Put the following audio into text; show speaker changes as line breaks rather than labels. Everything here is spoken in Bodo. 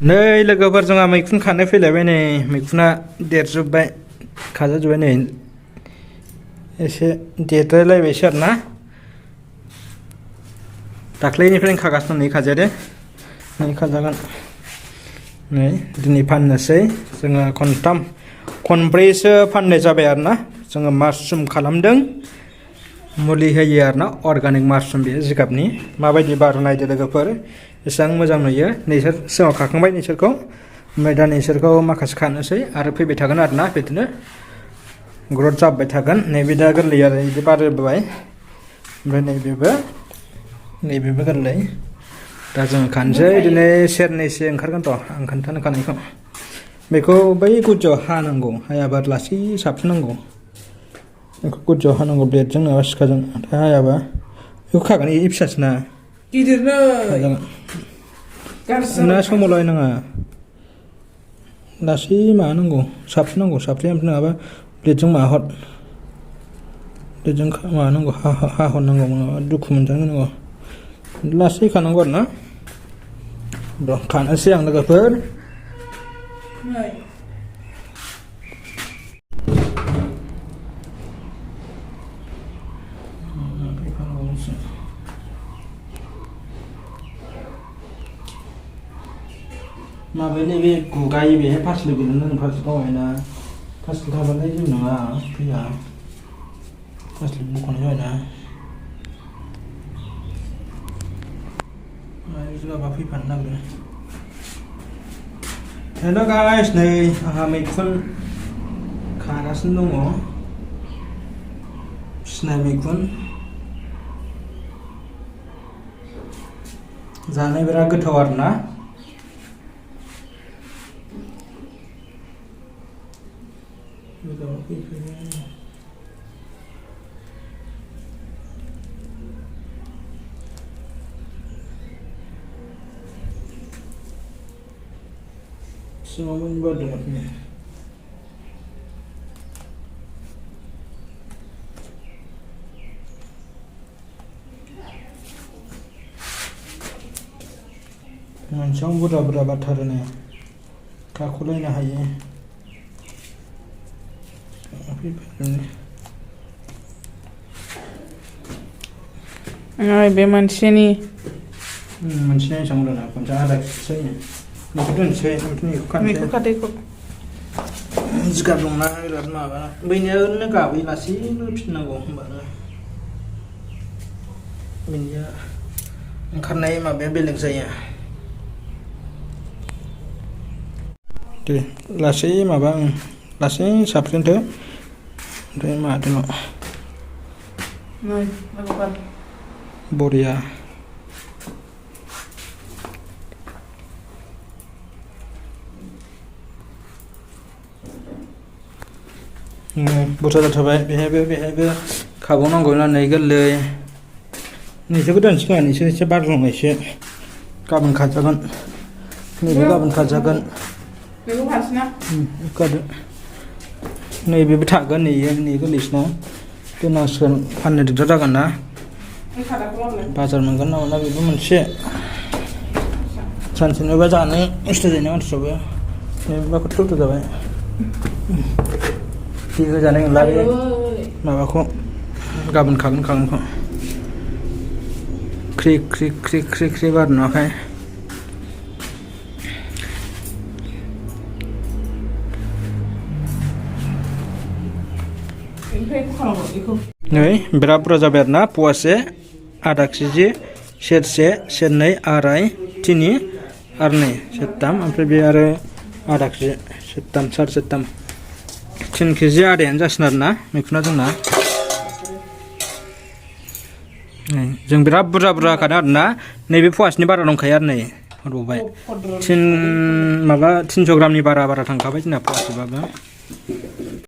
नै लोगोफोर जोंहा मैखुन खानो फैलायबाय नै मैखुना देरजोब्बाय खाजाजोब्बाय नै एसे देरद्रायलायबायसो आरोना दाख्लैनिफ्रायनो खागासिनो नै खाजादो नै खाजागोन नै दिनै फाननोसै जोङो खनब्रैसो फाननाय जाबाय आरोना जोङो मासरुम खालामदों मुलि होयो आरोना अर्गानिक मासरुम बेयो जिगाबनि माबायदि बार नायदो लोगोफोर एसेबां मोजां नुयो नैसोर सिगाङाव खाखांबाय नैसोरखौ ओमफ्राय दा नैसोरखौ माखासे खानोसै आरो फैबाय थागोन आरोना बिदिनो ग्रथ जाबाय थागोन नैबे दा गोरलै आरो बिदि बारबोबाय ओमफ्राय नैबेबो गोरलै दा जोङो खानोसै दिनै सेरनैसो ओंखारगोन र' आं खोन्थानो खानायखौ बेखौ बै गुदियाव हानांगौ हायाबा लासै साबसिननांगौ बेखौ गुदियाव हानांगौ ब्लेडजों नङाबा सिखाजों हायाबा बेखौ खागोन इ फिसासोना
गिदिरनो
ना समावलाय नाङा लासै माबानांगौ साबसिननांगौ साबसिन नङाबा ब्लेडजों माहर ब्लेडजों माबानांगौ हाहरनांगौ नङाबा दुखु मोनजानांगौ लासै खानांगौ आरो ना र' खानोसै आं लोगोफोर माबाय नैबे गुगायो बेहाय फास्लि गोलैनो फास्लि गावायना फास्लि थाबालाय जेबो नङा फैया फास्लि बख'नाय जाबायना जुगाबा फैफानो नागिरो हेल' गाइस नै आंहा मैखुन खागासिनो दङ फिसिनाय मैखुन जानो बिराद गोथाव आरोना सिङाव बारदोंमोन मोनसेयाव बुरजा बुरजा बारथारो नै गाख'लायनो हायो
बे मोनसेनि
एसेबां बुरजा खनसे आधा केजिसो जायो बेखौ दोनसै
मैखुन खादैखौ
जिगाब दंना बिराद माबा बैनिया ओरैनो गाबै लासैनो फिननांगौ होनबानो बैनिया ओंखारनाय माबाया बेलेग जायो दे लासै माबा लासै साबसिनथो ओमफ्राय माबादोल' बरिया बुरजा जाथारबाय बेहायबो खाबावनांगौ ना नै गोरलै नैसोरखौ दोनसै नैसोर एसे बारलांनायसो गाबोन खाजागोन नैबे गाबोन खाजागोन नैबेबो थागोन नै गोरलैसोना दोननांसिगोन फाननो दिगदार जागोन ना बाजार मोनगोन ना मोना बेबो मोनसे सानसेनोबा जानो खस्थ' जायोना मानसिफ्राबो बेबा खस्थ' जाबाय दै होजानाय नंला बे माबाखौ गाबोन खागोनखौ ख्रि ख्रि ख्रि ख्रि ख्रि बार नुवाखै नै बिराद बुरजा जाबाय आरोना पवासे आधा केजि सेरसे सेरनै आराय तिनि आरो नै सेरथाम ओमफ्राय बे आरो आधा केजि सेरथाम सार सेरथाम 10 केजि आदायानो जासिगोन आरोना मैखुना जोंना जों बिराद बुरजा खादों आरोना नैबे पवासेनि बारा दंखायो आरो नै हरबावबाय 300 ग्रामनि बारा थांखाबाय जोंना पवासेबाबो